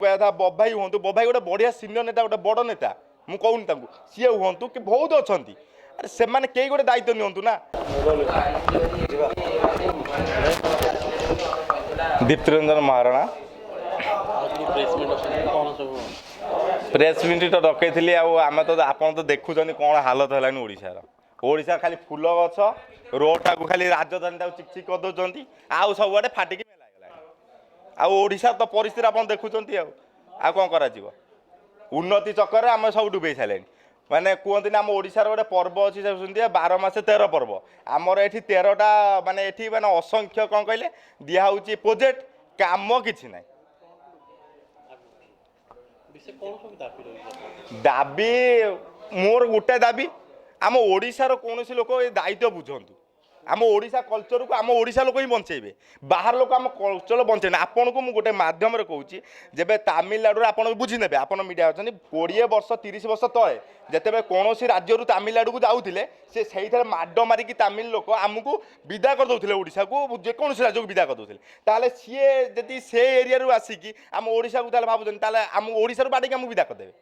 କହିବା କଥା, ବବ ଭାଇ ହୁଅନ୍ତୁ, ବବ ଭାଇ ଗୋଟେ ବଢ଼ିଆ ସିନିୟର ନେତା, ଗୋଟେ ବଡ଼ ନେତା, ମୁଁ କହୁନି ତାଙ୍କୁ, ସିଏ ହୁଅନ୍ତୁ କି ବହୁତ ଅଛନ୍ତି, ଆରେ ସେମାନେ କେହି ଗୋଟେ ଦାୟିତ୍ୱ ନିଅନ୍ତୁ ନା। ଦୀପ୍ତିରଞ୍ଜନ ମହାରଣା। ଆଉ ସବୁ ପ୍ରେସ୍ ମିଟ୍ ଅଛନ୍ତି, କ'ଣ ସବୁ? ପ୍ରେସ୍ ମିଟ୍ ତ ଡକେଇଥିଲି। ଆଉ ଆମେ ତ, ଆପଣ ତ ଦେଖୁଛନ୍ତି କ'ଣ ହାଲତ ହେଲାଣି ଓଡ଼ିଶାର। ଓଡ଼ିଶା ଖାଲି ଫୁଲ ଗଛ, ରୋଡ଼ଟାକୁ ଖାଲି ରାଜଧାନୀଟାକୁ ଚିକ୍ ଚିକ୍ କରିଦେଉଛନ୍ତି, ଆଉ ସବୁଆଡ଼େ ଫାଟିକି ମେଲା ହେଇଗଲାଣି। ଆଉ ଓଡ଼ିଶା ତ ପରିସ୍ଥିତି ଆପଣ ଦେଖୁଛନ୍ତି। ଆଉ କ'ଣ କରାଯିବ? ଉନ୍ନତି ଚକରରେ ଆମେ ସବୁ ଡୁବେଇ ସାରିଲେଣି। ମାନେ କୁହନ୍ତି ନା, ଆମ ଓଡ଼ିଶାର ଗୋଟେ ପର୍ବ ଅଛି, ସେ ଶୁଣିଥିବେ, 12 ମାସେ 13 ପର୍ବ। ଆମର ଏଠି 13ଟା, ମାନେ ଏଠି ମାନେ ଅସଂଖ୍ୟ, କ'ଣ କହିଲେ, ଦିଆହେଉଛି ପ୍ରୋଜେକ୍ଟ, କାମ କିଛି ନାହିଁ। ବିଶେଷ କ'ଣ ସବୁ ଦାବି ରହିଛି ଆପଣଙ୍କର? ଦାବି, ମୋର ଗୋଟେ ଦାବି, ଆମ ଓଡ଼ିଶାର କୌଣସି ଲୋକ ଏ ଦାୟିତ୍ୱ ବୁଝନ୍ତୁ। ଆମ ଓଡ଼ିଶା କଲଚରକୁ ଆମ ଓଡ଼ିଶା ଲୋକ ହିଁ ବଞ୍ଚେଇବେ, ବାହାର ଲୋକ ଆମ କଲଚର ବଞ୍ଚେଇବେ। ଆପଣଙ୍କୁ ମୁଁ ଗୋଟେ ମାଧ୍ୟମରେ କହୁଛି, ଯେବେ ତାମିଲନାଡ଼ୁରେ, ଆପଣ ବୁଝିନେବେ, ଆପଣ ମିଡ଼ିଆ ଅଛନ୍ତି, 20 ବର୍ଷ 30 ବର୍ଷ ତଳେ ଯେତେବେଳେ କୌଣସି ରାଜ୍ୟରୁ ତାମିଲନାଡ଼ୁକୁ ଯାଉଥିଲେ, ସେ ସେଇଥିରେ ମାଡ଼ ମାରିକି ତାମିଲ ଲୋକ ଆମକୁ ବିଦା କରିଦେଉଥିଲେ, ଓଡ଼ିଶାକୁ, ଯେକୌଣସି ରାଜ୍ୟକୁ ବିଦା କରିଦେଉଥିଲେ। ତାହେଲେ ସିଏ ଯଦି ସେ ଏରିଆରୁ ଆସିକି ଆମ ଓଡ଼ିଶାକୁ, ତାହେଲେ ଭାବୁଛନ୍ତି, ତାହେଲେ ଆମ ଓଡ଼ିଶାରୁ ବାଡ଼ିକି ଆମକୁ ବିଦା କରିଦେବେ।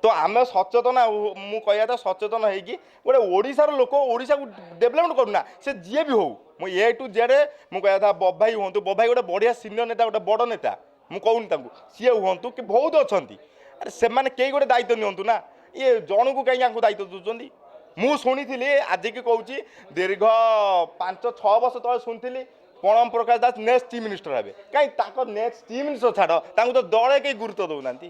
ତ ଆମେ ସଚେତନ, ମୁଁ କହିବା କଥା, ସଚେତନ ହେଇକି ଗୋଟେ ଓଡ଼ିଶାର ଲୋକ ଓଡ଼ିଶାକୁ ଡେଭଲପମେଣ୍ଟ କରୁନା, ସେ ଯିଏ ବି ହଉ, ମୁଁ ଏ ଟୁ ଜେଡ଼୍, ମୁଁ କହିବା କଥା, ବବ ଭାଇ ହୁଅନ୍ତୁ, ବବ ଭାଇ ଗୋଟେ ବଢ଼ିଆ ସିନିୟର ନେତା, ଗୋଟେ ବଡ଼ ନେତା, ମୁଁ କହୁନି ତାଙ୍କୁ, ସିଏ ହୁଅନ୍ତୁ କି ବହୁତ ଅଛନ୍ତି, ଆରେ ସେମାନେ କେହି ଗୋଟେ ଦାୟିତ୍ୱ ନିଅନ୍ତୁ ନା। ଇଏ ଜଣକୁ କାହିଁକି ଆଙ୍କୁ ଦାୟିତ୍ୱ ଦେଉଛନ୍ତି? ମୁଁ ଶୁଣିଥିଲି, ଆଜିକି କହୁଛି, ଦୀର୍ଘ 5-6 ବର୍ଷ ତଳେ ଶୁଣିଥିଲି, Pranab Prakash Das next chief minister ହେବେ। କାହିଁ ତାଙ୍କ ନେକ୍ସଟ ଚିଫ୍ ମିନିଷ୍ଟର ଛାଡ଼, ତାଙ୍କୁ ତ ଦଳେ କେହି ଗୁରୁତ୍ୱ ଦେଉନାହାନ୍ତି।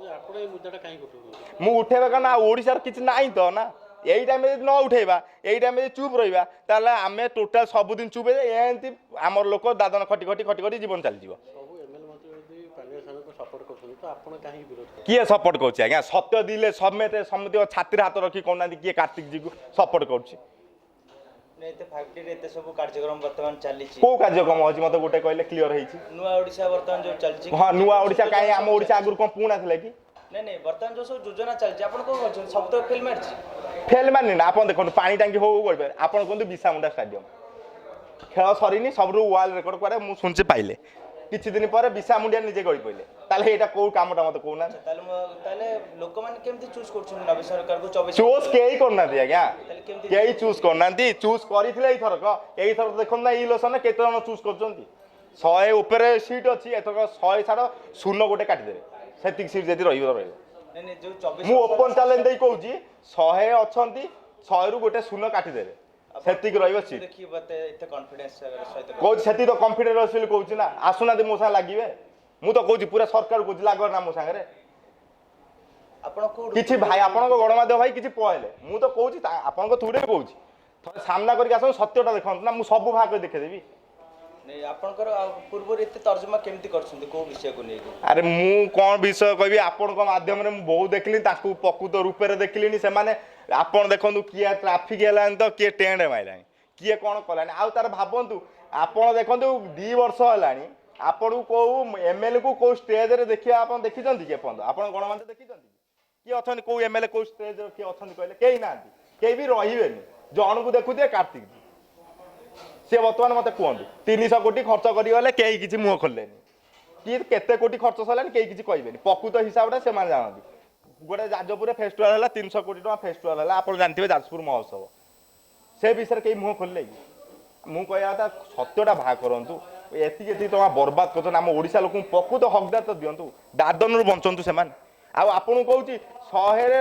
ଯେ ଆପଣ ଏଇ ମୁଦ୍ଦାଟା କାହିଁକି ଉଠଉଛନ୍ତି? ମୁଁ ଉଠେଇବା କାରଣ ଆଉ ଓଡ଼ିଶାର କିଛି ନାହିଁ ତ ନା। ଏଇ ଟାଇମ୍ରେ ଯଦି ନ ଉଠେଇବା, ଏଇ ଟାଇମ୍ରେ ଯଦି ଚୁପ୍ ରହିବା, ତାହେଲେ ଆମେ ଟୋଟାଲ ସବୁଦିନ ଚୁପ୍ ହେଇଯାଇ ଏମିତି ଆମର ଲୋକ ଦାଦନ ଖଟି ଖଟି ଖଟି ଖଟି ଜୀବନ ଚାଲିଯିବ। ସବୁ ଏମଏଲଏ ମନ୍ତ୍ରୀ ଯଦି ପାଣ୍ଡିଆ ସାଙ୍ଗକୁ ସପୋର୍ଟ କରୁଛନ୍ତି, ତ ଆପଣ କାହିଁକି ବିରୋଧ କରୁଛନ୍ତି? କିଏ ସପୋର୍ଟ କରୁଛି ଆଜ୍ଞା? ସତ୍ୟ ଦିଲେ ସମେତେ ସମସ୍ତଙ୍କ ଛାତିରେ ହାତ ରଖି କହୁନାହାନ୍ତି, କିଏ କାର୍ତ୍ତିକ ଜୀକୁ ସପୋର୍ଟ କରୁଛି? ଏତେ 5Tରେ ଏତେ ସବୁ କାର୍ଯ୍ୟକ୍ରମ ବର୍ତ୍ତମାନ ଚାଲିଛି। କୋଉ କାର୍ଯ୍ୟକ୍ରମ ଅଛି, ମତେ ଗୋଟେ କହିଲେ କ୍ଲିୟର ହେଇଛି? ନୂଆ ଓଡ଼ିଶା ବର୍ତ୍ତମାନ ଯୋଉ ଚାଲିଛି। ହଁ, ନୂଆ ଓଡ଼ିଶା କାହିଁ? ଆମ ଓଡ଼ିଶା ଆଗରୁ କ'ଣ ପୁରୁଣା ଥିଲା କି? ନାଇଁ ନାଇଁ, ବର୍ତ୍ତମାନ ଯୋଉ ସବୁ ଯୋଜନା ଚାଲିଛି, ଆପଣ କଣ କରୁଛନ୍ତି? ସବୁ ତ ଫେଲ୍ ମାରିଛି। ଫେଲ୍ ମାରିନି ନା। ଆପଣ ଦେଖନ୍ତୁ, ପାଣି ଟାଙ୍କି ହଉ କରିପାରିବେ, ଆପଣ କୁହନ୍ତୁ, ବିର୍ସା ମୁଣ୍ଡା ଷ୍ଟାଡିୟମ ଖେଳ ସରିନି, ସବୁଠୁ ୱାର୍ଲଡ ରେକର୍ଡ କୁଆଡ଼େ ମୁଁ ଶୁଣିଛି ପାଇଲେ, କିଛି ଦିନ ପରେ ବିର୍ସା ମୁଣ୍ଡିଆ ନିଜେ ଗଳି ପଇଲେ। ତାହେଲେ ଏଇଟା କୋଉ କାମଟା, ମତେ କହୁନାହାନ୍ତି? ତାହେଲେ ଲୋକମାନେ କେମିତି ଚୁଜ୍ କରୁଛନ୍ତି ନବୀନ ସରକାରକୁ 24? ଚୁଜ୍ କେହି କରୁନାହାନ୍ତି ଆଜ୍ଞା। ତାହେଲେ କେମିତି? କେହି ଚୁଜ୍ କରୁନାହାନ୍ତି। ଚୁଜ୍ କରିଥିଲେ ଏଇଥରକ, ଏଇଥର ଦେଖନ୍ତୁ ନା, ଇଲେକ୍ସନରେ କେତେ ଜଣ ଚୁଜ୍ କରୁଛନ୍ତି? 100 ଉପରେ ସିଟ୍ ଅଛି। ଏଥରକ 100 ଛାଡ଼, ଶୂନ ଗୋଟେ କାଟିଦେବେ, ସେତିକି ସିଟ୍ ଯଦି ରହିବ ରହିବ। ନାଇଁ ନାଇଁ, ଯୋଉ 24 ମୁଁ ଓପନ୍ ଚ୍ୟାଲେଞ୍ଜ ଦେଇ କହୁଛି, 100 ଅଛନ୍ତି, 100ରୁ ଗୋଟେ ଶୂନ କାଟିଦେବେ, ସେତିକି ରହିବ ସିଟ୍। ଦେଖି ମତେ ଏତେ କନଫିଡେନ୍ସ ସହିତ କହୁଛି, ସେତିକି ତ କନଫିଡେନ୍ସ ଅଛି ବୋଲି କହୁଛି ନା। ଆସୁନାହାନ୍ତି, ମୋ ସାଙ୍ଗେ ଲାଗିବେ। ମୁଁ ତ କହୁଛି, ପୁରା ସରକାର କହୁଛି, ଲାଗ ନା ମୋ ସାଙ୍ଗରେ। ଆପଣ କୋଉଠୁ? କିଛି ଭାଇ, ଆପଣଙ୍କ ଗଣମାଧ୍ୟମ ଭାଇ କିଛି ପହଲେ, ମୁଁ ତ କହୁଛି, ଆପଣଙ୍କ ଥ୍ରୁରେ କହୁଛି, ଥରେ ସାମ୍ନା କରିକି ଆସନ୍ତୁ, ସତ୍ୟଟା ଦେଖନ୍ତୁ ନା, ମୁଁ ସବୁ ଭାଗ କରି ଦେଖେଇଦେବି। ନାଇଁ, ଆପଣଙ୍କର ଆଉ ପୂର୍ବରୁ ଏତେ ତର୍ଜମା କେମିତି କରୁଛନ୍ତି, କୋଉ ବିଷୟକୁ ନେଇକି? ଆରେ ମୁଁ କ'ଣ ବିଷୟ କହିବି? ଆପଣଙ୍କ ମାଧ୍ୟମରେ ମୁଁ ବହୁତ ଦେଖିଲି ତାଙ୍କୁ, ପ୍ରକୃତ ରୂପରେ ଦେଖିଲିଣି ସେମାନେ। ଆପଣ ଦେଖନ୍ତୁ, କିଏ ଟ୍ରାଫିକ୍ ହେଲାଣି ତ କିଏ ଟେଣ୍ଟ ମାରିଲାଣି, କିଏ କ'ଣ କଲାଣି। ଆଉ ତାର ଭାବନ୍ତୁ, ଆପଣ ଦେଖନ୍ତୁ, 2 ବର୍ଷ ହେଲାଣି, ଆପଣଙ୍କୁ କୋଉ ଏମଏଲଏ କୁ କୋଉ ଷ୍ଟେଜରେ ଦେଖିବା ଆପଣ ଦେଖିଛନ୍ତି କି ଏପର୍ଯ୍ୟନ୍ତ? ଆପଣ ଗଣମାଧ୍ୟମ ଦେଖିଛନ୍ତି କି? କିଏ ଅଛନ୍ତି? କୋଉ ଏମଏଲଏ କୋଉ ଷ୍ଟେଜରେ କିଏ ଅଛନ୍ତି କହିଲେ? କେହି ନାହାନ୍ତି, କେହି ବି ରହିବେନି। ଜଣକୁ ଦେଖୁଥିବେ, କାର୍ତ୍ତିକ। ସିଏ ବର୍ତ୍ତମାନ ମତେ କୁହନ୍ତୁ, 300 କୋଟି ଖର୍ଚ୍ଚ କରିଗଲେ, କେହି କିଛି ମୁହଁ ଖୋଲିଲେନି କି କେତେ କୋଟି ଖର୍ଚ୍ଚ ସରିଲାଣି, କେହି କିଛି କହିବେନି। ପ୍ରକୃତ ହିସାବଟା ସେମାନେ ଜାଣନ୍ତି। ଗୋଟେ ଯାଜପୁରରେ ଫେଷ୍ଟିଭାଲ ହେଲା, 300 କୋଟି ଟଙ୍କା ଫେଷ୍ଟିଭାଲ ହେଲା, ଆପଣ ଜାଣିଥିବେ, ଯାଜପୁର ମହୋତ୍ସବ, ସେ ବିଷୟରେ କେହି ମୁହଁ ଖୋଲିଲେ କି? ମୁଁ କହିବା କଥା, ସତ୍ୟଟା ବାହାର କରନ୍ତୁ। ଏତିକି ଏତିକି ଟଙ୍କା ବର୍ବାଦ କରୁଛନ୍ତି ଆମ ଓଡ଼ିଶା ଲୋକଙ୍କୁ, ପ୍ରକୃତ ହକଦାର ତ ଦିଅନ୍ତୁ, ଦାଦନରୁ ବଞ୍ଚନ୍ତୁ ସେମାନେ। ଆଉ ଆପଣଙ୍କୁ କହୁଛି, 100ରେ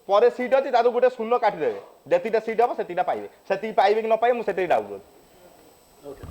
ପରେ ସିଟ୍ ଅଛି, ତାକୁ ଗୋଟେ ଶୂନ କାଟିଦେବେ, ଯେତିକିଟା ସିଟ୍ ହବ ସେତିକିଟା ପାଇବେ। ସେତିକି ପାଇବେ କି ନ ପାଇବେ, ମୁଁ ସେତିକି ଡାଉଟ୍ ଅଛି। ଓକେ।